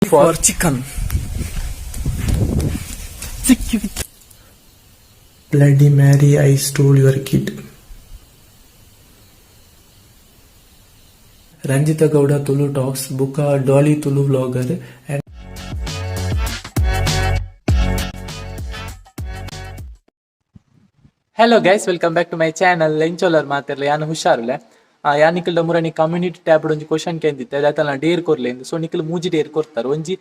For for chicken. Bloody Mary, I stole your kid. Ranjita Gowda Tulu talks, ಬುಕ್ಕ Dolly Tulu vlogger and Hello guys, welcome back to my channel. ಎಂಚೋಲರ್ ಮಾತಿರ್ಲ ಯಾನ್ ಹುಷಾರುಲೆ. ಯಾನ್ ನಿಕಲ್ಡ ಮುರಣಿ community tab ಒಂಜಿ question ಕೇಂದಿತ್ತೆ, ದಾತನ Deere ಕೊರ್ಲೆ. ಸೊ ನಿಕಲ್ ಮೂಜಿ Deere ಕೊರ್ತಾರೆ. ಒಂಜಿ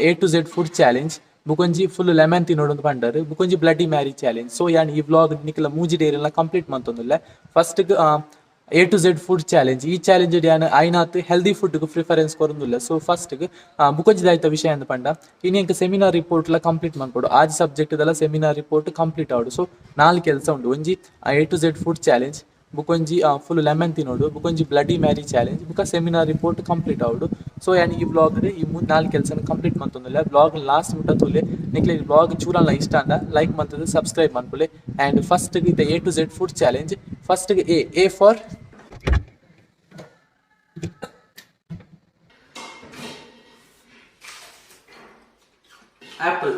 A to Z food challenge, ಬುಕೊಂಜಿ full lemon ತಿನ್ನೋಡು ಪಂಡರ್, ಬುಕೊಂಜಿ ಬ್ಲಡಿ ಮ್ಯಾರಿ ಚಾಲೆಂಜ್. ಸೊ ಯಾನ್ ಈ ವ್ಲಾಗ್ ನಿಕಲ ಮೂಜಿ ಡೇರ್ ಎಲ್ಲ ಕಂಪ್ಲೀಟ್ ಮಂತೊಂದುಲ್ಲೆ. First A to Z food challenge. ಈ ಚಾಲೆಂಜ್ ಯಾನ್ ಐನಾತ್ ಹೆಲ್ದಿ ಫುಡ್ ಪ್ರಿಫರೆನ್ಸ್ ಕೊರೊಂದುಲ್ಲ. ಸೊ ಫಸ್ಟ್ ಬುಕೊಂಜಿ ದಾಯ್ತ ವಿಷಯ ಅಂದ್ ಪಂಡ, ಇನಿ ಎಂಕ್ ಸೆಮಿನಾರ್ ರಿಪೋರ್ಟ್ ಲ ಕಂಪ್ಲೀಟ್ ಮನ್ಪೊಡು. ಆಜಿ ಸಬ್ಜೆಕ್ಟ್ ದಲ ಸೆಮಿನಾರ್ ರಿಪೋರ್ಟ್ ಕಂಪ್ಲೀಟ್ ಆವಡು. ಸೊ ನಾಲ್ ಕೆಲಸ ಉಂಡು. ಒಂಜಿ A to Z food challenge, ಬುಕೊಂಜಿ full lemon ತಿನ್ನೋಡು, ಬುಕೊಂಜಿ bloody Mary challenge, ಬುಕ seminar report complete ಆವಡು. ಸೊ ಯಾನ್ ಈ ವ್ಲಾಗ್ ಈ ನಾಲ್ ಕೆಲಸನ ಕಂಪ್ಲೀಟ್ ಮಂತೊಂದುಲ್ಲೆ. ವ್ಲಾಗ್ ಲಾಸ್ಟ್ ಮುಟ್ಟ ತೂಲೆ. ನಿಕ್ಲೆ ಈ ವ್ಲಾಗ್ ಚೂರಲ್ಲ ಇಷ್ಟ ಅಂದ ಲೈಕ್ ಮಂತದ್ದು ಸಬ್ಸ್ಕ್ರೈಬ್ ಮನ್ಪುಲೆ. ಆ್ಯಂಡ್ ಫಸ್ಟ್ ಇತ್ತೆ A to Z food challenge. First A, A for apple.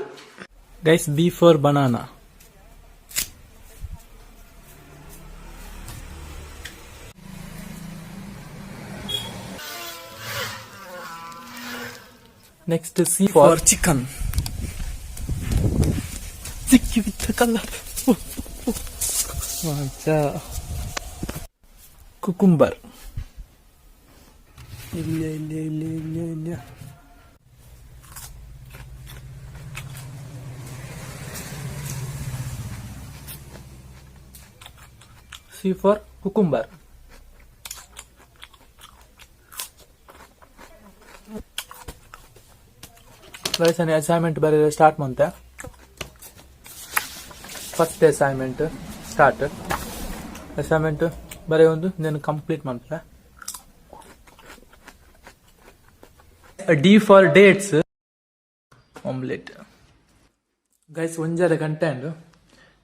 Guys, B for banana. Next C for for chicken. ಸಿಕ್ಕಿ ಬಿದ್ದ ಕಲ್ಲ. ಕುಕುಂಬರ್. ಇಲ್ಲ ಇಲ್ಲ ಇಲ್ಲ ಇಲ್ಲ ಇಲ್ಲ. C for cucumber. Guys, assignment ಬರೆಯಲು ಸ್ಟಾರ್ಟ್ ಮಂತೆ. First assignment start. ಅಸೈನ್ಮೆಂಟ್ ಬರೆಯೊಂದು నేను ಕಂಪ್ಲೀಟ್ ಮಾಡ್ತೆ. D for dates, omelette. Guys, ಒಂಜರೆ ಗಂಟೆ ಅಂಡು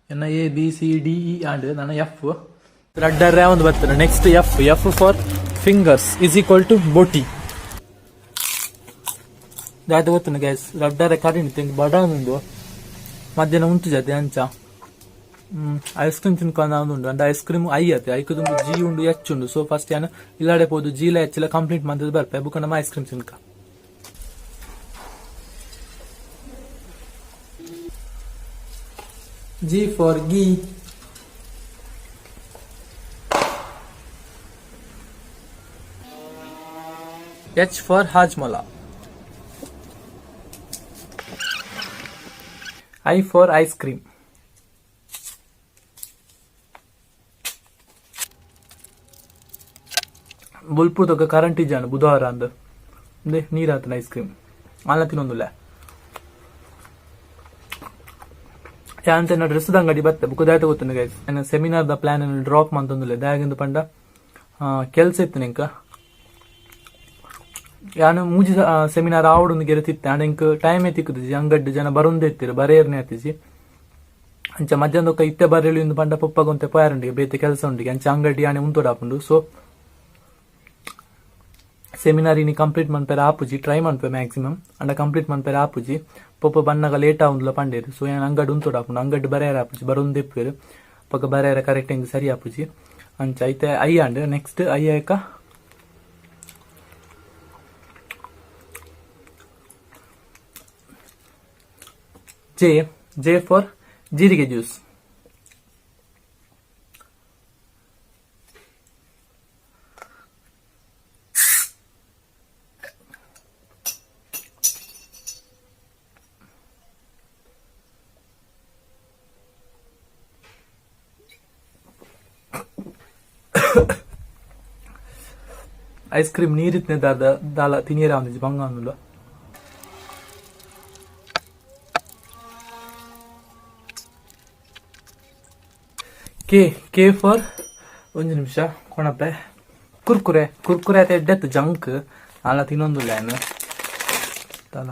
ಎನ್ನ A B C D E and ನನ್ನ ಎಫ್ ರಡ್ಡರ್ರೆ ಒಂದು ಬರ್ತದೆ. Next F, F for fingers is equal to ಬೋಟಿ. ದಾದ ಗೊತ್ತುಂಡು ಗೈಸ್, ರಡ್ಡರೆ ಕರಿಣಿ ತಿಂಗ್ ಬಡ ಉಂಡು. ಮಧ್ಯಾಹ್ನ ಉಂಟು ಜತೆ ಅಂಚ ಐಸ್ ಕ್ರೀಮ್ ತಿನ್ಕೊಂಡು ಉಂಡು. ಅಂಡ್ ಐಸ್ ಕ್ರೀಮ್ ಐಯತ್ತೆ. ಐಕ್ ತುಂಬು ಜಿ ಉಂಡು, ಎಚ್ ಉಂಡು. ಸೊ ಫಸ್ಟ್ ಯಾನು ಇಲ್ಲಾಡೆ ಪೋದು ಜೀಲ ಎಚ್ ಎಲ್ಲ ಕಂಪ್ಲೀಟ್ ಮಂತದ್ದು ಬರ್ಪೆ, ಬುಕ್ಕ ನಮ್ಮ ಐಸ್ ಕ್ರೀಮ್ ತಿನ್ಕ. G for ghee. H for Hajmola. I for ice cream. ಬುಲ್ಪುದೊಕ current ಇಜ್ಜಾಂಡ್ ಬುಧವಾರ ಅಂದ್ ಇಂದೆ ನೀರಾತನ ಐಸ್ ಕ್ರೀಮ್ ಆಲ ತಿನ್ನೊಂದುಲ್ಲ. ಯಾನ್ ಎನ್ನ ಡ್ರೆಸ್ ಅಂಗಡಿ ಬತ್ತೆ. ಬುಕ್ಕ ದಾಯ್ತ ಗೊತ್ತುಂಡು ಗೈಸ್, ಎನ್ನ ಸೆಮಿನಾರ್ the plan drop ಮಂತೊಂದುಲ್ಲೆ. ದಾಯೆಗಂದ್ ಪಂಡ ಕೆಲ್ಸ ಇತ್ತು ನಿಂಕ. ಯಾನ್ ಮೂಜಿ ಸೆಮಿನಾರ್ ಆವೊಡೊಂದು ಗೆರೆತಿತ್ತೆ. ಆಂಡ ಎಂಕ್ ಟೈಮೇ ತಿಕ್ಕುದಿಜಿ. ಅಂಗಡ್ಡ್ ಜನ ಬರೊಂದೇ ಇತ್ತೆರ್, ಬರೇರ್ನೆ ಆತಿಜಿ. ಅಂಚ ಮಧ್ಯಾಹ್ನದೊಕ್ಕ ಇತ್ತೆ ಬರೆಲಿ ಇಂದು ಪಂಡ ಪೊಪ್ಪಗೊಂತೆ ಪೋಯಾರುಂಡಿಗೆ, ಬೇತೆ ಕೆಲಸ ಉಂಡಿಗೆ. ಅಂಚ ಅಂಗಡಿ ಯಾನೆ ಉಂತೊಡಾಪುಂಡು. ಸೊ ಸೆಮಿನಾರ್ ಇನಿ ಕಂಪ್ಲೀಟ್ ಮನ್ಪೆರೆ ಆಪುಜಿ. ಟ್ರೈ ಮನ್ಪೆ ಮ್ಯಾಕ್ಸಿಮಮ್, ಅಂಡ ಕಂಪ್ಲೀಟ್ ಮನ್ಪೆರೆ ಆಪುಜಿ. ಪೊಪ್ಪ ಬನ್ನಗ ಲೇಟ್ ಆವುಂದುಲ ಪಂಡೇರು. ಸೊ ಯಾನ್ ಅಂಗಡಿ ಉಂತೊಡಾಪುಂಡು. ಅಂಗಡಿ ಬರೆಯರ ಆಪುಜಿ, ಬರೊಂದೇ ಇಪ್ಪುವೆರ್. ಪೊಕ್ಕ ಬರೆಯರ ಕರೆಕ್ಟ್ ಎಂಕ್ ಸರಿ ಆಪುಜಿ. ಅಂಚ ಐತೆ I and next I ಆಯ್ಕ J, J for ಜೀರಿಗೆ ಜ್ಯೂಸ್. ಐಸ್ ಕ್ರೀಮ್ ನೀರಿತ್ನೆ ದಾದ ದಾಲ ತಿನಿಯರ ಒಂದಿಜಿ ಬಂಗ ಅಂದುಲ್ಲ. ಕೆ, ಕೆ ಫಾರ್, ಒಂಜಿ ನಿಮಿಷ ಕೊಣಪೆ, ಕುರ್ಕುರೆ. ಕುರ್ಕುರೆ ಆತ ಎಡ್ಡೆತ್ತು ಜಂಕ್ ಅಲ್ಲ, ತಿನ್ನೊಂದುಲ್ಲ ಏನು ದಾಲ.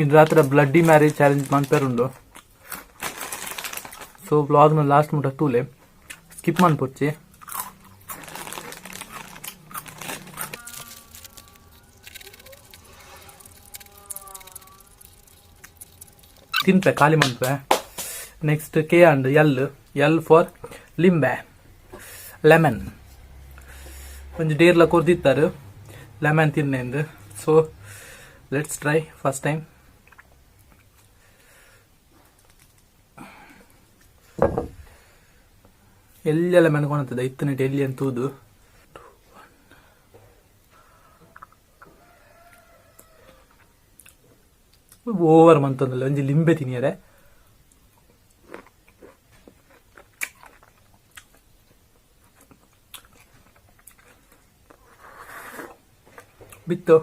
ಇದು ರಾತ್ರಿ ಬ್ಲಡ್ಡಿ ಮ್ಯಾರೇಜ್ ಚಾಲೆಂಜ್ ಮನ್ಪೆರುಂಡು. ಸೊ ವ್ಲಾಗ್ನ ಲಾಸ್ಟ್ ಮುಟ್ಟ ತೂಲೆ, ಸ್ಕಿಪ್ ಮನ್ಪೊಚ್ಚಿ. ತಿನ್ಪೆ, ಖಾಲಿ ಮನ್ಪೆ. Next K and L. L for ಲಿಂಬೆ, ಲೆಮನ್. ಒಂಜಿ ಡೇರ್ಲ ಕೊರ್ದಿತ್ತಾರೆ ಲೆಮನ್ ತಿನ್ನೆಂದು. So let's try first time. ಎಲ್ಲಿ ಲೆಮನ್ ಕೊಣತದ ಇತ್ತನೆಟ್ ಎಲ್ಲಿ ಅಂತ ತೂದು. ಓವರ್ ಮಂತೊಂದುಲ್ಲ, ಒಂಜಿ ಲಿಂಬೆ ತಿನಿಯರೆ. ಬಿತ್ತು.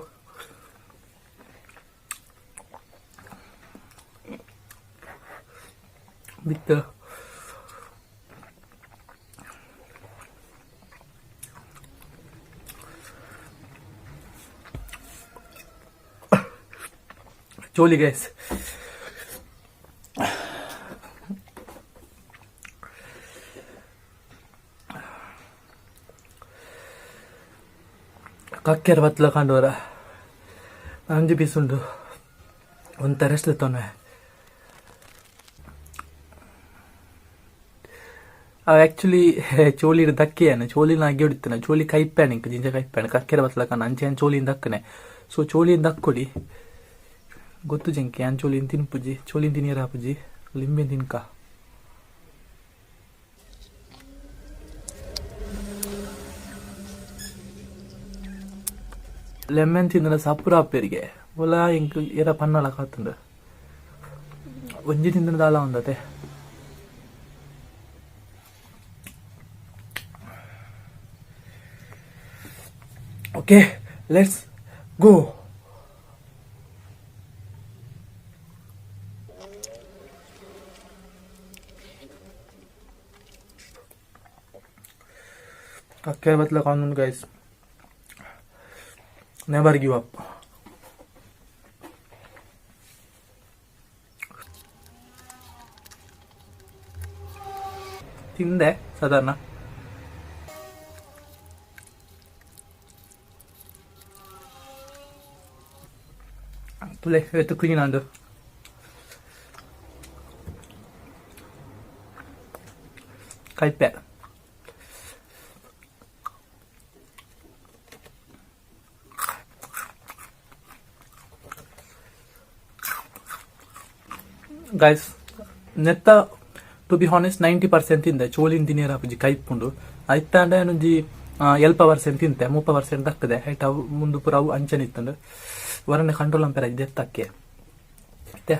ಬಿತ್ತು. ಚೋಲಿ ಗೈಸ್. ಕಕ್ಕೆರ್ ಬತ್ಲ ಕಾಂಡೋರ ಅಂಜಿ ಪೀಸ್ ಉಂಡು. ಒಂತ ರೆಸ್ಟ್ ತೊನೆ. ಅವು ಆ್ಯಕ್ಚುಲಿ ಚೋಲಿಡ್ ದಕ್ಕಿಯಾನ, ಚೋಲಿನ ಅಗ್ಗೆ ಹೊಡಿತಾನೆ. ಚೋಲಿ ಕೈಪ್ಯಾಣ, ಇಂಕ ಜಿಂಜ ಕೈಪ್ಯಾಣ. ಕಕ್ಕೆರ ಬತ್ಲ ಕಾಣ ಅಂಚೆ ಚೋಲಿನ ದಕ್ಕನೆ. ಸೊ ಚೋಲಿನ ದಕ್ಕೊಡಿ ಗೊತ್ತು ಜಂಕಿ. ಯಾನ್ ಚೋಲಿನ ತಿನ್ಪುಜಿ, ಚೋಲಿನ ತಿನಿಯರ ಹಾಪುಜಿ, ಲಿಂಬೆ ತಿನ್ಕ. ಲೆಮನ್ ತಿಂದನ ಸಪುರ ಅಪ್ಪೆರಿಗೆ ಒಲ ಎಂಕ್ ಏರ ಪನ್ನಲ ಕಾತುಂಡು. ಒಂಜಿ ತಿಂದನ ದಾಲ ಒಂದತೆ. Okay, let's go. ಕಕ್ಕೆ ಬತ್ಲ ಕಾನೂನು ಗೈಸ್. Never give up. ತಿಂದೆ ಸಾಧಾರಣ. ತುಲೆ ಇವತ್ತು ಕ್ಲೀನ್ ಅಂದು ಕೈಪೆ. ಗೈಸ್, ನೆತ್ತ ಟು ಬಿ ಹಾನೆಸ್ಟ್ 90% ತಿಂದೆ. ಚೋಲಿನ ತಿನಿಯರ ಪುಜಿ, ಕೈಪುಂಡು. ಐತಾಂಡ ಒಂಜಿ 70% ತಿಂತೆ, 30% ದಕ್ಕದೆ. ಐಟ್ ಅವು ಮುಂದು ಪೂರ ಅವು ಅಂಚನೆ ಇತ್ತಂಡು. ವರನೆ ಕಂಟ್ರೋಲ್ ಅಂಪೆರ ದೆತ್ತಕ್ಕೆ. ಇತ್ತೆ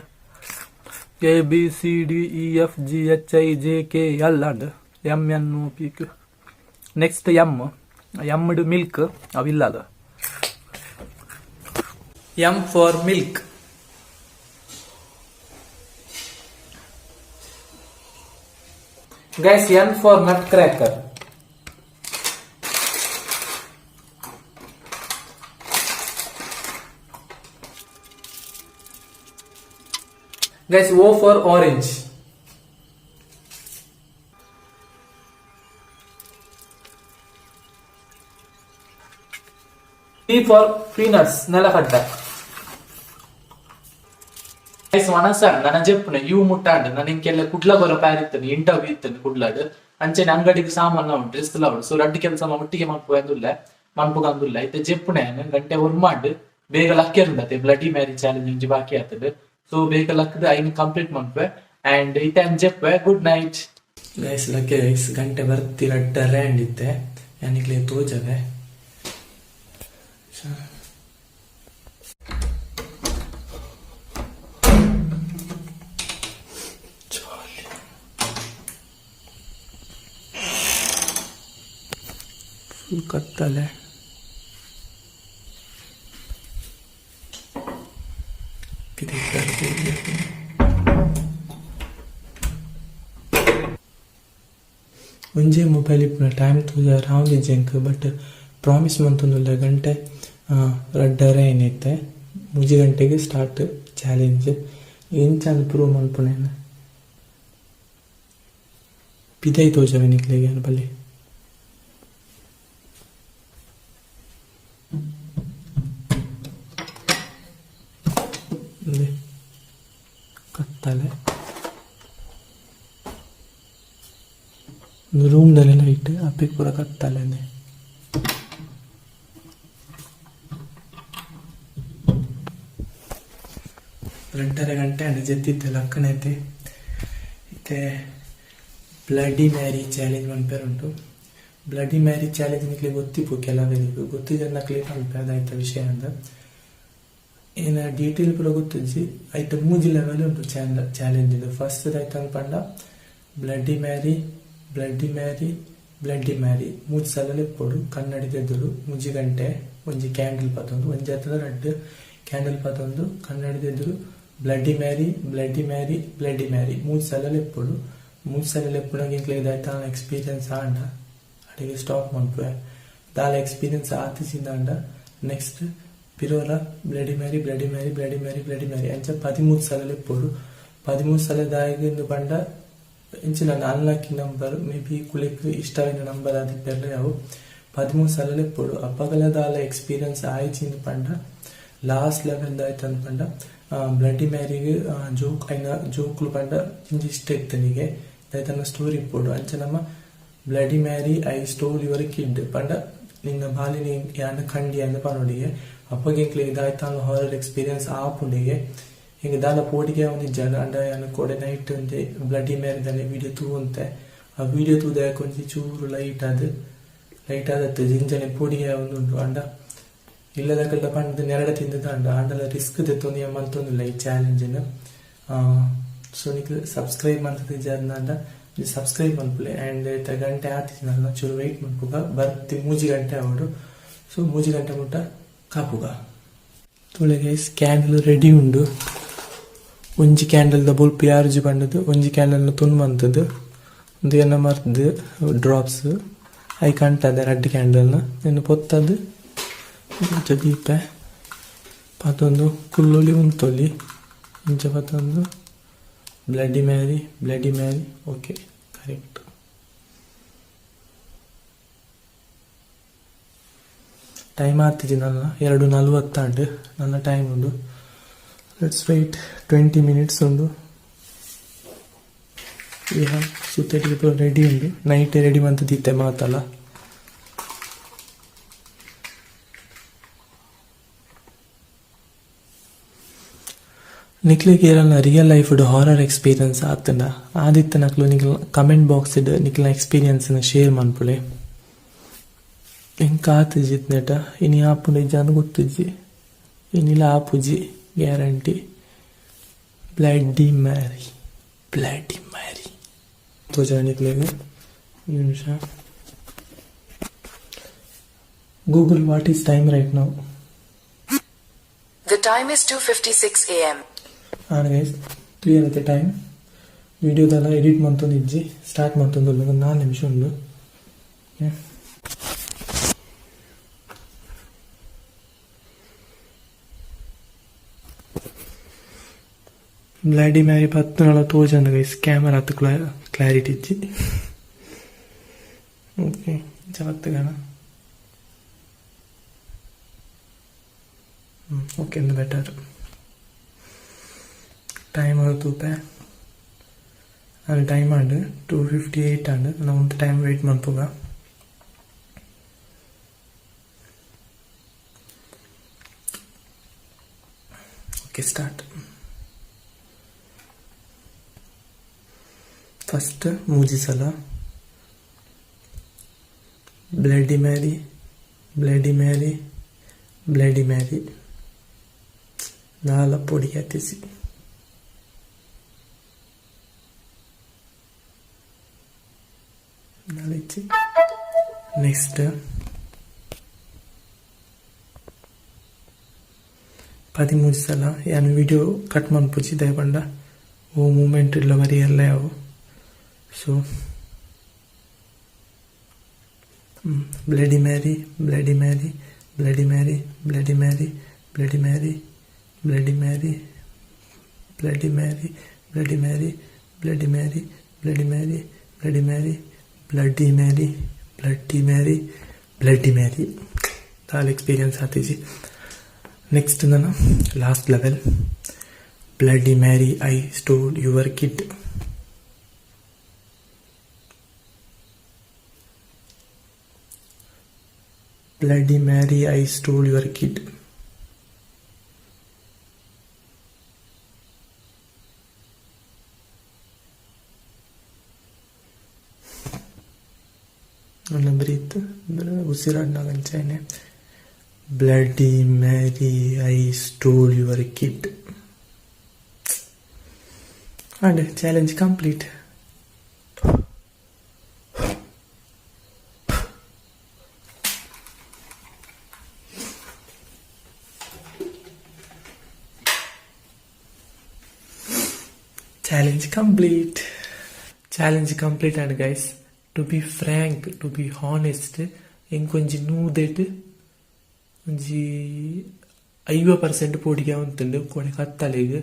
A B C D E F G H I J K L and M N O P Q. Next M. M milk ಅವಿಲ್ಲ ಅದು. M for milk. Guys, N for nut cracker. Guys, O for orange. P for peanuts, ನೆಲಕಡ್ಡೆ. Guys, ವನಸನ್ ನನ್ನ ಜೆಪ್ಪುನ you ಮುಟ್ಟಾಂಡ್. ನಾನು ಇಂಕೆಲ್ಲ ಕುಡ್ಲ ಬರೋ ಪ್ಯಾರ್ ಇತ್ತನು, interview ಇತ್ತನು ಕುಡ್ಲಾಡ್. ಅಂಚೆನೆ ಅಂಗಡಿಗೆ ಸಾಮಾನ್ ಉಂಟು, dress ಎಲ್ಲ ಉಂಟು. ಸೊ ರಡ್ಡ್ ಕೆಲಸ ಒಟ್ಟಿಗೆ ಮನ್ಪು ಅಂದುಲ್ಲ, ಮನ್ಪುಗ ಅಂದುಲ್ಲ. ಇತ್ತೆ ಜೆಪ್ಪುನೆ ಗಂಟೆ ಒರ್ಮಾಂಡ್, ಬೇಗ ಲಕ್ಕೆರುಂಡತೆ. ಬ್ಲಡಿ ಮ್ಯಾರಿ ಚಾಲೆಂಜ್ ಒಂಜಿ ಬಾಕಿ ಆತದೆ. ಸೊ ಬೇಗ ಲಕ್ಕದ ಐನ್ ಕಂಪ್ಲೀಟ್ ಮನ್ಪೆ. ಅಂಡ್ ಇತ್ತೆ ಜೆಪ್ಪೆ, ಗುಡ್ ನೈಟ್ ಗೈಸ್. ಲಕ್ಕೆ ಗೈಸ್, ಗಂಟೆ ಬರ್ತಿ ರಡ್ಡರೆ ಅಂಡ್ ಇತ್ತೆ ಯಾನಿಕ್ಲೆ ತೋಜವೆ. ಫುಲ್ ಕತ್ತಲೆ. ಕಿದೆ. ಒಂಜೇ ಮೊಬೈಲ್ ಇಪ್ಪುನ ಟೈಮ್ ತೂಜಾರ ಆವೊಂದಿಜ್ಜಿ ಬಟ್ ಪ್ರಾಮಿಸ್ ಮಂತೊಂದುಲ್ಲೆ ಗಂಟೆ ರಡ್ಡರೆ ಏನಿತ್ತೆ, 3 ಗಂಟೆಗೆ ಸ್ಟಾರ್ಟ್ ಚಾಲೆಂಜ್. ಎಂಚ ಪ್ರೂವ್ ಮನ್ಪುನೇನು. ಪಿದೈ ತೋಜವೆ ನಿಕ್ಲೆಗ್ ಯಾನ್ ಬಲೆ ಉಂದೆ ಕತ್ತಲೆ ಉಂದು ರೂಮ್ ದನೆ ಲೈಟ್ ಅಪೆಗ್ ಪೂರ ಕತ್ತಲೆನೆ. ರಡ್ಡರೆ ಗಂಟೆ ಆಂಡ್ ಜೆತ್ತಿತ್ತೆ ಲಕ್ಕಣೈತೆ. ಇತ್ತೆ ಬ್ಲಡಿ ಮ್ಯಾರಿ ಚಾಲೆಂಜ್ ಪನ್ಪೆರುಂಡು. ಬ್ಲಡಿ ಮ್ಯಾರಿ ಚಾಲೆಂಜ್ ನಿಕ್ಲೆಗ್ ಗೊತ್ತಿಪ್ಪು ಕೆಲವೆರೆಗ್ ಗೊತ್ತಿಜನ್ನಕ್ಲೆಗ್ ಪನ್ಪೆ ಅದಾಯ್ತ ವಿಷಯ ಅಂದ್. ಏನ ಡೀಟೇಲ್ ಪೂರ ಗೊತ್ತಿಜ್ಜಿ. ಐತ ಮೂಜಿ ಲೆವೆಲ್ ಉಂಡು ಚಾಲೆಂಜ್ ಫಸ್ಟ್ ದಾಯ್ತ ಪಂಡ bloody Mary bloody Mary bloody Mary ಮೂಜಿ ಸಲ ಲೆಪ್ಪೊಡು ಕನ್ನಡಿದ ಎದುರು ಮೂಜಿ ಗಂಟೆ ಒಂಜಿ ಕ್ಯಾಂಡಲ್ ಪತೊಂದು ಒಂಜಿ ಅತ್ತ್ಂಡ ರಡ್ಡ್ ಕ್ಯಾಂಡಲ್ ಪತೊಂದು ಕನ್ನಡಿದ ಎದುರು bloody Mary bloody Mary bloody Mary ಮೂಜಿ ಸಲ ಲೆಪ್ಪೊಡು. ಮೂಜಿ ಸಲ ಲೆಪ್ಪುನಗ ಎಂಕ್ಲೆಗ್ ದಾಯ್ತ ಎಕ್ಸ್ಪೀರಿಯನ್ಸ್ ಆಂಡ ಅಡೆಗ್ ಸ್ಟಾಪ್ ಮನ್ಪುವೆ. ದಾಲ ಎಕ್ಸ್ಪೀರಿಯನ್ಸ್ ಆತಿಜಿಂದಾಂಡ ನೆಕ್ಸ್ಟ್ ಪಿರೋರ bloody Mary bloody Mary bloody Mary bloody Mary ಅಂಚ 13 ಸಲ ಲೆಪ್ಪೊಡು. 13 ಸಲ ದಾಯೆಗ್ ಇಂದ್ ಪಂಡ ಇಂಚಿನ ಅನ್ಲಕ್ಕಿ ನಂಬರ್ ಮೇ ಬಿ ಕುಲೆಕ್ ಇಷ್ಟವಾಯಿನ ನಂಬರ್ ಆದಿಪ್ಪೆರ್ಲ ಯಾವು 13 ಸಲ ಲೆಪ್ಪೊಡು. ಅಪಗಲ ದಾಲ ಎಕ್ಸ್ಪೀರಿಯನ್ಸ್ ಆಯಿಜಿಂದ್ ಪಂಡ ಲಾಸ್ಟ್ ಲೆವೆಲ್ ದಾಯ್ತಂದ್ ಪಂಡ ಬ್ಲಡಿ ಮ್ಯಾರಿಗ್ ಜೋಕ್ ಐನ ಜೋಕುಲು ಪಂಡ ಜಿಂಜ ಇಷ್ಟ ಇತ್ತನಿಗೆ ದಾಯ್ತನ ಸ್ಟೋರಿ ಇಪ್ಪೊಡು. ಅಂಚ ನಮ್ಮ bloody Mary I stole your kid ಪಂಡ ನಿನ್ನ ಬಾಲಿನಿ ಯಾನ್ ಕಂಡಿ ಅಂದ್ ಪನೊಡಿಗೆ. ಅಪಗ ಎಂಕ್ಲೆಗ್ ದಾಯ್ತಾನ ಹಾರರ್ ಎಕ್ಸ್ಪೀರಿಯನ್ಸ್ ಆಪುಂಡಿಗೆ. ಎಂಕ್ ದಾಲ ಪೋಡಿಗೆ ಆವೊಂದಿಜ್ಜಾಂಡ್ ಅಂಡ ಯಾನ್ ಕೋಡೆ ನೈಟ್ ಒಂಜಿ ಬ್ಲಡಿ ಮ್ಯಾರಿ ದಾನೆ ವಿಡಿಯೋ ತೂವೊಂತೆ. ಆ ವಿಡಿಯೋ ತೂದು ಒಂಜಿ ಚೂರು ಲೈಟ್ ಆದ್ ಲೈಟ್ ಆದತ್ತೆ ಜಿಂಜನೆ ಪೋಡಿಗೆ ಆವೊಂದುಂಡು. ಅಂಡ ಇಲ್ಲದಕಲ್ಡ ಪಂಡ್ದ್ ನೆರಡ ತಿಂದುದಾಂಡ ಆಂಡಲ ರಿಸ್ಕ್ ದೆತ್ತೊಂದು ಯಾನ್ ಮಲ್ತೊಂದುಲ್ಲ ಈ ಚಾಲೆಂಜ್ ನ್. ಸೊ ನಿಕ್ಲ್ ಸಬ್ಸ್ಕ್ರೈಬ್ ಮಂತುದಿಜಾರ್ಂಡ ಸಬ್ಸ್ಕ್ರೈಬ್ ಮನ್ಪುಲೆ. ಆ್ಯಂಡ್ ಇತ್ತೆ ಗಂಟೆ ಆತಿಜಿನಲ್ಲ ಚೂರು ವೆಯ್ಟ್ ಮನ್ಪುಗ ಬರ್ತಿ 3 ಗಂಟೆ ಆವೊಡು. ಸೊ 3 ಗಂಟೆ ಮುಟ್ಟ ಕಾಪುಗ. ತೂಲೆ ಗೈಸ್ ಕ್ಯಾಂಡಲ್ ರೆಡಿ ಉಂಡು. ಒಂಜಿ ಕ್ಯಾಂಡಲ್ ದ ಬೊಲ್ಪು ಯಾರುಜಿ ಪಂಡುದು ಒಂಜಿ ಕ್ಯಾಂಡಲ್ ನ ತುಂಡು ಮಂತುದು ಉಂದು ಎನ್ನ ಮರ್ದ್ ಡ್ರಾಪ್ಸ್ ಐಕ್ ಅಂಟದೆ ರಡ್ಡ್ ಕ್ಯಾಂಡಲ್ ನ ನೆನ್ ಪೊತ್ತದು ಇಂಚ ದೀಪೆ ಪತೊಂದು ಕುಲ್ಲೊಲಿ ಉಂತೊಲಿ ಇಂಚ ಪತೊಂದು bloody Mary bloody Mary okay correct. Time ಆತಿಜಿ ನನ್ನ 2:40 ಆಂಡ್ ನನ್ನ ಟೈಮ್ ಉಂಡು. Let's wait 20 minutes ಉಂಡು. We have ಸುತ್ತಟಿಗೆ ಪೂರ ರೆಡಿ ಉಂಡು. ನೈಟ್ ರೆಡಿ ಮಂತ್ ದೀತೆ ಮಾತಲ್ಲ. ನಿಕ್ಲೆಗ್ ಏರಲ್ನ ರಿಯಲ್ ಲೈಫ್ ಹಾರರ್ ಎಕ್ಸ್ಪೀರಿಯನ್ಸ್ ಆತ್ಂಡ ಆದಿತ್ತ ನಕ್ಲು ನಿಕ್ಲ್ ಕಮೆಂಟ್ ಬಾಕ್ಸ್ ಡ್ ನಿಕ್ಲ್ನ ಎಕ್ಸ್ಪೀರಿಯನ್ಸ್ ನ್ ಶೇರ್ ಮನ್ಪುಲೆ. ಎಂಕ್ ಆತಿಜಿ ಇತ್ನೆಟ ಇನಿ ಆಪುಂಡ ಇಜ್ಜಾಂದ್ ಗೊತ್ತಿಜ್ಜಿ. ಇನಿಲ ಆಪುಜಿ guarantee. Bloody Mary bloody Mary ತೋಜಾಯ ನಿಕ್ಲೆಗ್ ನಿಮಿಷ. Google what is time right now? The time is 2:56 a.m. And guys clear ಐತೆ ಟೈಮ್. ವಿಡಿಯೋದೆಲ್ಲ ಎಡಿಟ್ ಮಂತೊಂದಿಜ್ಜಿ ಸ್ಟಾರ್ಟ್ ಮಂತೊಂದುಲ್ಲ ಒಂದು 4 ನಿಮಿಷ ಉಂಡು. ಬ್ಲಡಿ ಮ್ಯಾರಿ ಪತ್ತುನಲ ತೋಜಂದು ಗೈಸ್ ಕ್ಯಾಮರಾ ಅತ್ ಕ್ಲಾರಿಟಿ ಇಜ್ಜಿ. ಓಕೆ ಇಂಚ ಪತ್ತುಗಣ ಓಕೆ ಇಂದು ಬೆಟರ್. ಟೈಮ್ ತೂಪೆ ಅದು ಟೈಮ್ ಆಂಡ್ 2:58 ಆಂಡ್ ನಾ ಒಂತೆ ಟೈಮ್ ವೆಯ್ಟ್ ಮನ್ಪುಗ. Okay start. First ಮೂಜಿ ಸಲ bloody Mary bloody Mary bloody Mary ನಾಲ ಪೊಡಿ ಆತಿಸಿ. ನೆಕ್ಸ್ಟ್ 13 ಸಲ ಯಾನ್ ವಿಡಿಯೋ ಕಟ್ ಮನ್ಪುಜಿ ದಾಯೆ ಪಂಡ ಓ ಮೂಮೆಂಟ್ ಇಡ್ಲ ಬರಿ ಎಲ್ಲ ಯಾವು. So bloody Mary bloody Mary bloody Mary bloody Mary bloody Mary bloody Mary bloody Mary bloody Mary bloody Mary bloody Mary Bloody Mary, Bloody Mary, Bloody Mary, Bloody Mary. ದಾಲ experience ಆತಿಜಿ. Next ನನ್ನ last level, Bloody Mary I stole your kid. Bloody Mary I stole your kid. ನನ್ನ breathe ಉಸಿರಾಡ್ನಾಗಂಚೇನೆ. Bloody Mary I stole your kid. And challenge complete. Challenge complete. Challenge complete. And guys, to be frank, to be honest, ಎಂಕೊಂಜಿ ನೂದೆಟ್ ಒಂಜಿ 50% ಪೋಡಿಗೆ ಉಂತುಂಡು. ಕೋಣೆ ಕತ್ತಲೆಗ್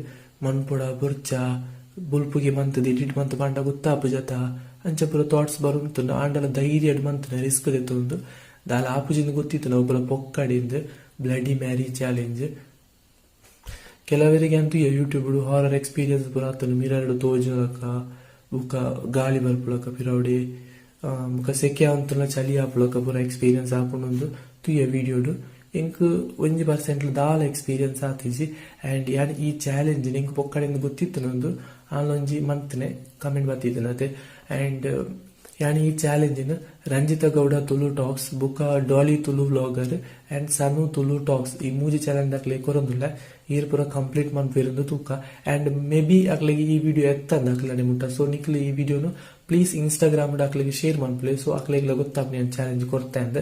ಮನ್ಪೊಡ ಬೊರ್ಚ, ಬೊಲ್ಪುಗೆ ಮಂತುದು edit ಮಂತ್ ಪಂಡ ಗೊತ್ತಾಪುಜತ, ಅಂಚ ಪೂರ thoughts ಬರುಂತುಂಡು. ಆಂಡಲ ಧೈರ್ಯಡ್ ಮಂತುನ risk ದೆತ್ತೊಂದು ದಾಲ ಆಪುಜಿಂದ್ ಗೊತ್ತಿತ್ತು ಒಬ್ಬರ ಪೊಕ್ಕಡಿಂದ್. ಬ್ಲಡಿ ಮ್ಯಾರಿ ಚಾಲೆಂಜ್ ಕೆಲವರಿಗೆ ಅಂತೂ ಯೂಟ್ಯೂಬ್ ಹಾರರ್ ಎಕ್ಸ್ಪೀರಿಯನ್ಸ್ ಪೂರ ಆತುಂಡು. ಮಿರರ್ಡ್ ತೋಜುನಕ, ಬುಕ್ಕ ಗಾಳಿ ಬರ್ಪುಲಕ ಪಿರವುಡೆ, ಬುಕ್ಕ ಸೆಕೆ ಆವೊಂತುಂಡ ಚಳಿ ಆಪುಲಕ ಪೂರ ಎಕ್ಸ್ಪೀರಿಯನ್ಸ್ ಆಪುಂಡು ತೂಯ ವಿಡಿಯೋಡು. ಎಂಕ್ 1% ದಾಲ ಎಕ್ಸ್ಪೀರಿಯನ್ಸ್ ಆತಿಜಿ. ಆ್ಯಂಡ್ ಯಾನ್ ಈ ಚಾಲೆಂಜ್ ಎಂಕ್ ಪೊಕ್ಕಡೆಂದು ಗೊತ್ತಿತ್ತು ನಂದು ಆಲೊಂಜಿ ಮಂತ್ನೆ ಕಮೆಂಟ್ ಬತ್ತಿತ್ತಿನತೆ. ಆ್ಯಂಡ್ ಯಾನ್ ಈ ಚಾಲೆಂಜಿನ್ ರಂಜಿತ ಗೌಡ ತುಳು ಟಾಕ್ಸ್, ಬುಕ್ಕ Dolly Tulu vlogger and Sanu Tulu talks, ಈ ಮೂಜಿ ಚಾಲೆಂಜ್ ಅಕ್ಲೆ ಕೊರೊಂದುಲ್ಲ. ಈರ್ ಪೂರ ಕಂಪ್ಲೀಟ್ ಮನ್ಪೆರಿಂದು ತೂಕ. ಆ್ಯಂಡ್ ಮೇ ಬಿ ಅಕ್ಲೆಗ್ ಈ ವಿಡಿಯೋ ಎತ್ತಂದ್ ಅಕ್ಲೆನ ಮುಟ್ಟ. ಸೊ ನಿಕ್ಲು ಈ ವಿಡಿಯೋನು ಪ್ಲೀಸ್ ಇನ್ಸ್ಟಾಗ್ರಾಮ್ ಅಕ್ಲೆಗ್ ಶೇರ್ ಮನ್ಪುಲೆ. ಸೊ ಅಕ್ಲೆಗ್ಲ ಗೊತ್ತಾಪುನಿ ಯಾನ್ ಚಾಲೆಂಜ್ ಕೊರ್ತೆ ಅಂದ್.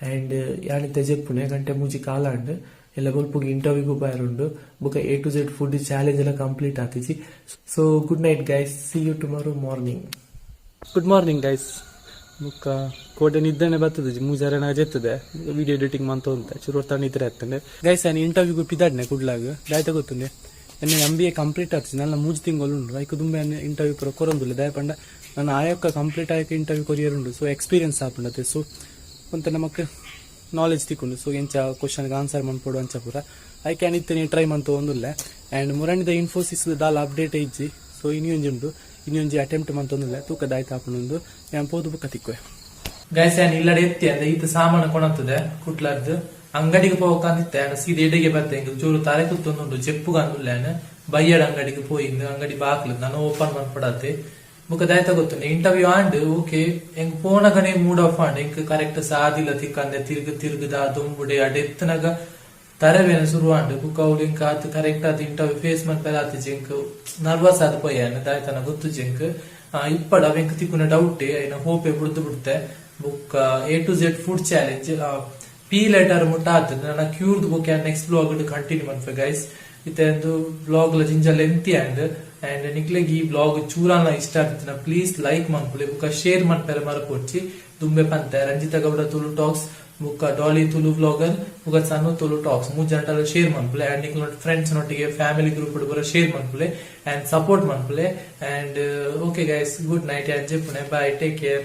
ಆ್ಯಂಡ್ ಯಾನ್ ಇತ್ತೆ ಜೆಪ್ಪುನೆ, ಗಂಟೆ ಮೂಜಿ ಕಾಲಾಂಡ್. ಎಲ್ಲ ಬೊಲ್ಪುಗು ಇಂಟರ್ವ್ಯೂಗು ಪೋಯೆರುಂಡು. ಬೊಕ A to Z food challenge ಎಲ್ಲ complete ಆತಿಜಿ. So good night guys, see you tomorrow morning. Good morning guys. ಬೊಕ್ಕ ಕೋಡೆ ನಿದ್ದೆನೆ ಬರ್ತದೆ, ಮೂಜಾರನ ಜೆತ್ತದೆ ವಿಡಿಯೋ ಎಡಿಟಿಂಗ್ ಮಂತ ಉಂತ ಚೂರು ಹೊರ್ತ ನಿದ್ರೆ ಆಗ್ತದೆ ಗೈಸ್. ನಾನು ಇಂಟರ್ವ್ಯೂಗು ಪಿದಾಡ್ನೆ ಕುಡ್ಲಾಗ. ದಾಯ್ತ ಗೊತ್ತುಂಡೆ, ಎನ್ನ ಎಂ.ಬಿ.ಎ ಕಂಪ್ಲೀಟ್ ಆಗ್ತದೆ, ನನ್ನ 3 ತಿಂಗಳು ಉಂಟು. ಐಕ್ ದುಂಬೆ ಇಂಟರ್ವ್ಯೂ ಪೂರ ಕೊರೊಂದುಲ್ಲೆ. ದಾಯ ಪಂಡ ನಾನು ಆಯೊಕ್ಕ ಕಂಪ್ಲೀಟ್ ಆಯಕ ಇಂಟರ್ವ್ಯೂ ಕೊರಿಯರ್ ಉಂಡು. ಸೊ ಎಕ್ಸ್ಪೀರಿಯನ್ಸ್ ಆಪುಂಡತೆ. ಸೊ ಒಂತೆ ನಮಕ್ ನಾಲೆಜ್ ತಿಕ್ಕುಂಡು. ಸೊ ಎಂಚ ಕ್ವಶನ್ಗೆ ಆನ್ಸರ್ ಮನ್ಪೊಡು ಅಂಚ ಪೂರ ಐಕೆ ಇತ್ತನೆ ಟ್ರೈ ಮಂತ ಒಂದುಲ್ಲೆ. ಆ್ಯಂಡ್ ಮುರಣಿದ ಇನ್ಫೋಸಿಸ್ ದಾಲ ಅಪ್ಡೇಟ್ ಇಜ್ಜಿ. ಸೊ ಇನ್ನೊಂಜಿ ಉಂಡು, ಇನ್ನೊಂಜಿ ಅಟೆಂಪ್ಟ್ ಮಂತೊಂದುಲ್ಲೆ. ತೂಕದ ಆಯ್ತು ಆಪುಂಡು. ಯಾನ್ ಪೋದು ಬುಕ್ಕ ತಿಕ್ಕುವೆ. ಗೈಸ್, ಯಾನ್ ಇಲ್ಲಡೆ ಎತ್ತಿ ಅಂದ ಈತ ಸಾಮಾನು ಕೊಣತ್ತದೆ. ಕುಟ್ಲರ್ದು ಅಂಗಡಿಗೆ ಪೋಕಂದಿತ್ತೆ ಆಂಡ ಸೀದ ಎಡೆಗೆ ಬತ್ತೆ. ಇಂಕ್ ಚೂರು ತಲೆ ಕುತ್ತೊಂದುಂಡು, ಜೆಪ್ಪುಗ ಅಂದುಲ್ಲೆ. ಬಯ್ಯಡ್ ಅಂಗಡಿಗೆ ಪೋಯಿಂದು ಅಂಗಡಿ ಬಾಕ್ಲು ನಾನು ಓಪನ್ ಮನ್ಪಡತ್ತೆ. ಬೊಕ ದಾಯ್ತ ಗೊತ್ತುಂಡು, ಇಂಟರ್ವ್ಯೂ ಆಂಡ್ ಓಕೆ, ಎಂಕ್ ಪೋನಗನೆ ಮೂಡ್ ಆಫ್ ಆಂಡ್. ಎಂಕ್ ಕರೆಕ್ಟ್ ಸಾದಿಲ ತಿಕ್ಕಂದೆ ತಿರ್ಗ್ ತಿರ್ಗದ ದೊಂಬುಡೆ ಅಡೆತ್ತನಗ ತರಬೇನೆ ಶುರು ಆಂಡ್. ಬುಕ್ಕ ಅವ್ಲು ಎಂಕ್ ಆತ್ ಕರೆಕ್ಟ್ ಆದ್ ಇಂಟರ್ವ್ಯೂ ಫೇಸ್ ಮನ್ಪೆರೆ ಆತಿಜಿ. ಎಂಕ್ ನರ್ವಸ್ ಆದ್ ಪೋಯಾನ್, ದಾಯ್ತನ ಗೊತ್ತುಜಿ ಎಂಕ್. ಇಪ್ಪಡ ಅವ್ ಎಂಕ್ ತಿಕ್ಕುನ ಡೌಟ್, ಐನ ಹೋಪೆ ಬುಡ್ದು ಬಿಡ್ತೆ. ಬುಕ್ಕ A to Z food challenge P letter ಮುಟ್ಟ ಆತುಂಡು. ನನ ಕ್ಯೂರ್ದ್ ಬೊಕ್ಕ ನೆಕ್ಸ್ಟ್ ವ್ಲಾಗ್ ಕಂಟಿನ್ಯೂ ಮನ್ಪೆ ಗೈಸ್. ಇತ್ತೆ ಒಂದು ವ್ಲಾಗ್ ಲ ಜಿಂಜ ಲೆಂತಿ ಆಂಡ್. ಅಂಡ್ ನಿಕ್ಲೆಗ್ ಈ ವ್ಲಾಗ್ ಚೂರಾನ ಇಷ್ಟ ಆಗ್ತಿನ ಪ್ಲೀಸ್ ಲೈಕ್ ಮನ್ಪುಲೆ, ಬುಕ್ಕ ಶೇರ್ ಮನ್ಪೆರೆ ಮರಪೊಡ್ಚಿ. ದುಂಬೆ ಪಂತೆ, ರಂಜಿತ ಗೌಡ ತುಳು ಟಾಕ್ಸ್, ಬುಕ್ಕ ಡಾಲಿ ತುಳು ವ್ಲಾಗರ್, ಬುಕ್ಕ ಸನ್ನು ತುಳು ಟಾಕ್ಸ್, ಮೂರು ಜನಟಲ ಶೇರ್ ಮನ್ಪುಲೆ. ಅಂಡ್ ನಿಕ್ಲ ಫ್ರೆಂಡ್ಸ್ ನೊಟ್ಟಿಗೆ ಫ್ಯಾಮಿಲಿ ಗ್ರೂಪ್ ಪೂರ ಶೇರ್ ಮನ್ಪುಲೆ ಅಂಡ್ ಸಪೋರ್ಟ್ ಮನ್ಪುಲೆ. And okay guys, good night. ಜೆಪ್ಪುನೆ, bye, take care.